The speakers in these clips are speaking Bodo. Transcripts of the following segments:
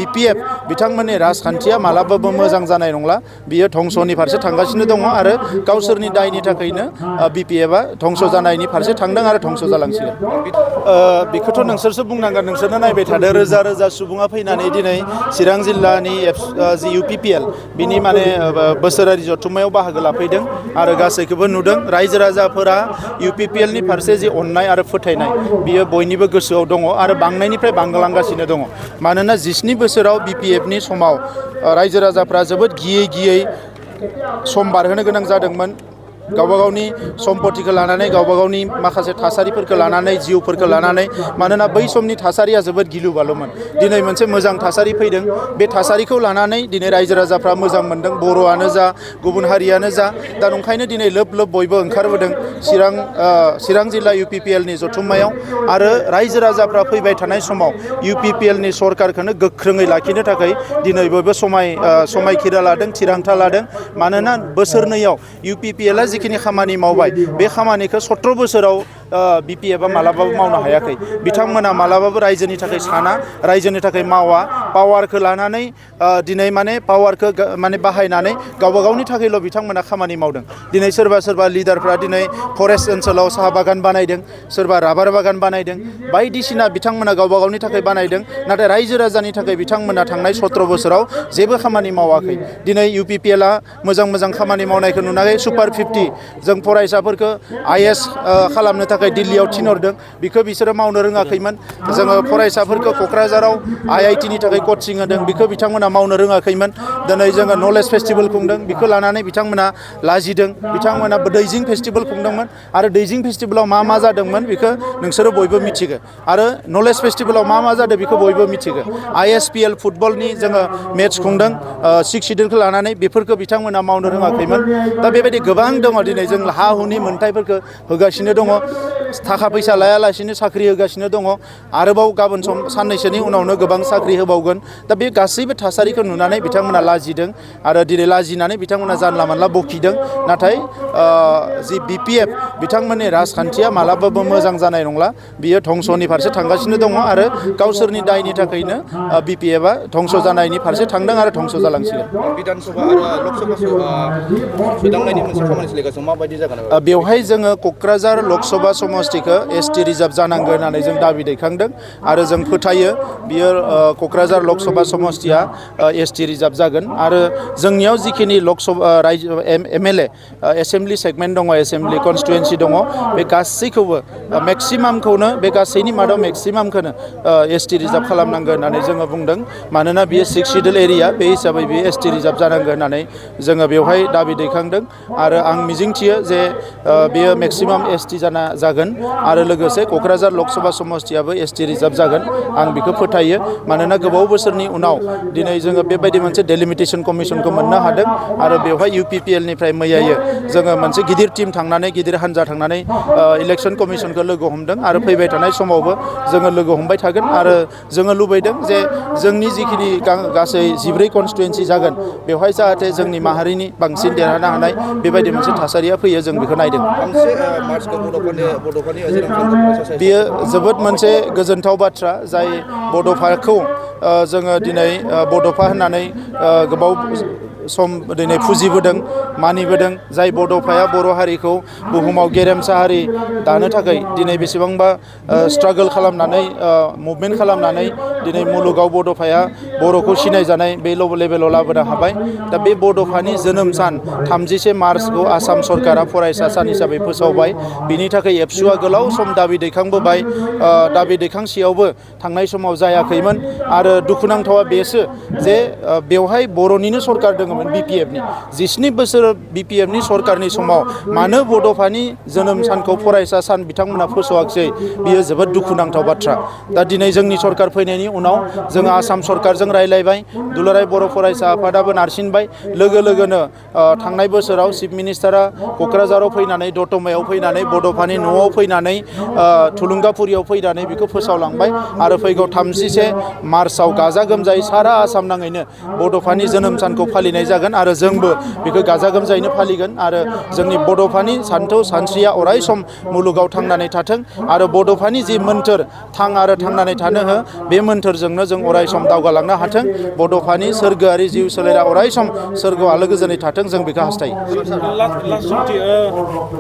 BPF बिथांमोननि राजखान्थिया मालाबाबो मोजां जानाय नंला बियो धंसनि फारसे थांगासिनो दङ आरो गावसोरनि दायनि थाखायनो BPFआ धंस जानायनि फारसे थांदों आरो धंस जालांसिगोन बेखौथ' नोंसोरसो बुंनांगोन नोंसोरनो नायबाय थादो रोजा रोजा सुबुङा फैनानै दिनै चिरां जिल्लानि जि UPPL बिनि माने बोसोरारि जथुम्मायाव बाहागो लाफैदों आरो गासैखौबो नुदों रायजो राजाफोरा UPPL नि फारसे जि अननाय आरो फोथायनाय बियो बयनिबो गोसोआव दङ आरो बांनायनिफ्राय बांलांगासिनो दङ मानोना 17 बोसोराव BPF नि समाव रायजो राजाफ्रा जोबोद गियै सम बारहोनो गोनां जादोंमोन गावबा गावनि सम्पतिखौ लानानै गावबा गावनि माखासे थासारिफोरखौ लानानै जिउफोरखौ लानानै मानोना बै समनि थासारिया जोबोद गिलु बालुमोन दिनै मोनसे मोजां थासारि फैदों बे थासारिखौ लानानै दिनै रायजो राजाफ्रा मोजां मोनदों बर'आनो जा गुबुन हारियानो जा दा नंखायनो दिनै लोब बयबो ओंखारबोदों चिरां जिल्ला UPPL नि जथुम्मायाव आरो रायजो राजाफ्रा फैबाय थानाय समाव UPPL नि सरकारखौनो गोख्रोङै लाखिनो थाखाय दिनै बयबो समायखिरा लादों थिरांथा लादों मानोना बोसोरनैयाव UPPL आ जिखिनि खामानि मावबाय बे खामानिखौ 17 बोसोराव BPFआ मालाबाबो मावनो हायाखै बिथांमोना मालाबाबो रायजोनि थाखाय साना रायजोनि थाखाय मावा पावारखौ लानानै दिनै माने पावारखौ माने बाहायनानै गावबा गावनि थाखायल' बिथांमोना खामानि मावदों दिनै सोरबा लिडारफ्रा दिनै फरेस्ट ओनसोलाव साहा बागान बानायदों सोरबा राबार बागान बानायदों बायदिसिना बिथांमोना गावबा गावनि थाखाय बानायदों नाथाय रायजो राजानि थाखाय बिथांमोना थांनाय 17 बोसोराव जेबो खामानि मावाखै दिनै UPPL आ मोजां खामानि मावनायखौ नुनानै सुपार 50 जों फरायसाफोरखौ IAS खालामनो थाखाय दिल्लीयाव थिनहरदों बेखौ बिसोरो मावनो रोङाखैमोन जोङो फरायसाफोरखौ क'क्राझाराव IIT नि थाखाय कचिं होदों बेखौ बिथांमोना मावनो रोङाखैमोन दिनै जोङो नलेज फेस्टिभेल खुंदों बेखौ लानानै बिथांमोना लाजिदों बिथांमोना दैजिं फेस्टिभेल खुंदोंमोन आरो दैजिं फेस्टिभेलाव मा जादोंमोन बेखौ नोंसोरो बयबो मिथिगो आरो नलेज फेस्टिभेलाव मा जादों बेखौ बयबो मिथिगो ISPL फुटबलनि जोङो मेट्स खुंदों 6 सिडुलखौ लानानै बेफोरखौ बिथांमोना मावनो रोङाखैमोन दा बेबायदि गोबां दङ दिनै जों हा हुनि मोन्थायफोरखौ होगासिनो दङ थाखा फैसा लायालासिनो साख्रि होगासिनो दङ आरोबाव गाबोन साननैसोनि उनावनो गोबां साख्रि होबावगोन दा बे गासैबो थासारिखौ नुनानै बिथांमोना लाजिदों आरो दिनै लाजिनानै बिथांमोना जानला मानला बखिदों नाथाय जि BPF बिथांमोननि राजखान्थिया मालाबाबो मोजां जानाय नंला बियो धंसनि फारसे थांगासिनो दङ आरो गावसोरनि दायनि थाखायनो BPFआ धंस जानायनि फारसे थांदों आरो धंस जालांसिगोन बिधानसभा आरो लकसभा सोदांनायनि मोनसे खामानि सोलिगासिनो माबायदि जागोन बेवहाय जोङो क'क्राझार लकसभा समस्तिखौ ST रिजार्भ जानांगोन होननानै जों दाबि दैखांदों आरो जों फोथायो बियो क'क्राझार लकसभा समस्तिया ST रिजार्भ जागोन आरो जोंनियाव जिखिनि लकसभा MLA एसेम्बलि सेगमेन्ट दङ एसेम्बलि कनस्टिटुवेन्सि दङ बे गासैखौबो मेक्सिमामखौनो बे गासैनि मादाव मेक्सिमामखौनो ST रिजार्भ खालामनांगोन होननानै जोङो बुंदों मानोना बियो 6 सिडुल एरिया बे हिसाबै बियो ST रिजार्भ जानांगोन होननानै जोङो बेवहाय दाबि दैखांदों आरो आं मिजिंथियो जे बेयो मेक्सिमाम ST जागोन आरो लोगोसे क'क्राझार लकसभा समस्तियाबो ST रिजार्भ जागोन आं बेखौ फोथायो मानोना गोबाव बोसोरनि उनाव दिनै जोङो बेबायदि मोनसे डेलिमिटेसन कमिसनखौ मोननो हादों आरो बेवहाय UPPL निफ्राय मैयायो जोङो मोनसे गिदिर टीम थांनानै गिदिर हान्जा थांनानै इलेक्सन कमिसनखौ लोगो हमदों आरो फैबाय थानाय समावबो जोङो लोगो हमबाय थागोन आरो जोङो लुबैदों जे जोंनि जिखिनि गासै 14 कनस्टिटुवेन्सि जागोन बेवहाय जाहाथे जोंनि माहारिनि बांसिन देरहानो हानाय बेबायदि मोनसे थासारिया फैयो जों बेखौ नायदों बेयो जोबोद मोनसे गोजोनथाव बाथ्रा जाय बड'फाखौ जोङो दिनै बड'फा होननानै गोबाव सम दिनै फुजिबोदों मानिबोदों जाय बड'फाया बर' हारिखौ बुहुमाव गेरेमसा हारि दानो थाखाय दिनै बेसेबांबा स्ट्रागोल खालामनानै मुभमेन्ट खालामनानै दिनै मुलुगाव बड'फाया बर'खौ सिनायजानाय बे लेभेलाव लाबोनो हाबाय दा बे बड'फानि जोनोम सान 31 मार्चखौ आसाम सरकारा फरायसा सान हिसाबै फोसावबाय बिनि थाखाय एबसुआ गोलाव सम दाबि दैखांबोबाय दाबि दैखांसेयावबो थांनाय समाव जायाखैमोन आरो दुखुनांथावा बेसो जे बेवहाय बर'निनो सरकार दङमोन BPFनि 17 बोसोर BPFनि सरकारनि समाव मानो बड'फानि जोनोम सानखौ फरायसा सान बिथांमोना फोसावाखिसै बियो जोबोद दुखुनांथाव बाथ्रा दा दिनै जोंनि सरकार फैनायनि उनाव जोङो आसाम सरकारजों रायलायबाय दुलाराय बर' फरायसा आफादाबो नारसिनबाय लोगोनो थांनाय बोसोराव चिफ मिनिस्टारा क'क्राझाराव फैनानै दतमायाव फैनानै बड'फानि न'आव फैनानै थुलुंगाफुरियाव फैनानै बेखौ फोसावलांबाय आरो फैगौ 31 मार्चआव गाजा गोमजायै सारा आसाम नाङैनो बड'फानि जोनोम सानखौ फालिनाय फालिनाय जागोन आरो जोंबो बेखौ गाजा गोमजायैनो फालिगोन आरो जोंनि बड'फानि सानथौ सानस्रिया अराय सम मुलुगाव थांनानै थाथों आरो बड'फानि जि मोन्थोर थां आरो थांनानै थानो हो बे मोन्थोरजोंनो जों अराय सम दावगालांनो हाथों बड'फानि सोरगोआरि जिउ सोलेरा अराय सम सोरगोआव आलो गोजोनै थाथों जों बेखौ हास्थायो।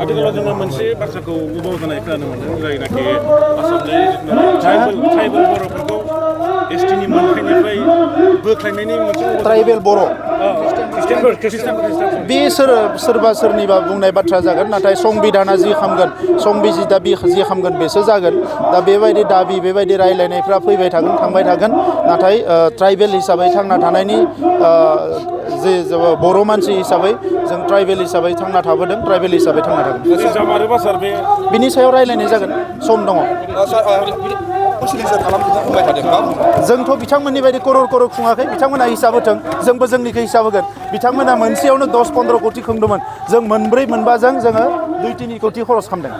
आथिखालाव जोङो मोनसे बाथ्राखौ गोबाव जानाय खोनानो मोनदों जायनाखि आसामनि ट्राइबेल बर'फोरखौ एसटिनि मोनथायनिफ्राय बोख्लायनायनि मोनसे ट्राइबेल बर' ख्रिस्टानफोर बे सोरबा सोरनिबा बुंनाय बाथ्रा जागोन नाथाय संबिधाना जि खामगोन संबिजिता जि खामगोन बेसो जागोन दा बेबायदि दाबि बेबायदि रायलायनायफ्रा फैबाय थागोन थांबाय थागोन नाथाय ट्राइबेल हिसाबै थांना थानायनि जे बर' मानसि हिसाबै जों ट्राइबेल हिसाबै थांना थाबोदों ट्राइबेल हिसाबै थांना थागोन बिनि सायाव रायलायनाय जागोन सम दङ। जोंथ' बिथांमोननि बायदि करर खुङाखै बिथांमोना हिसाब होथों जोंबो जोंनिखौ हिसाब होगोन बिथांमोना मोनसेयावनो 10-15 कोटि खुंदोंमोन जों 4-5जों जोङो 2-3 कोटि खरस खालामदों।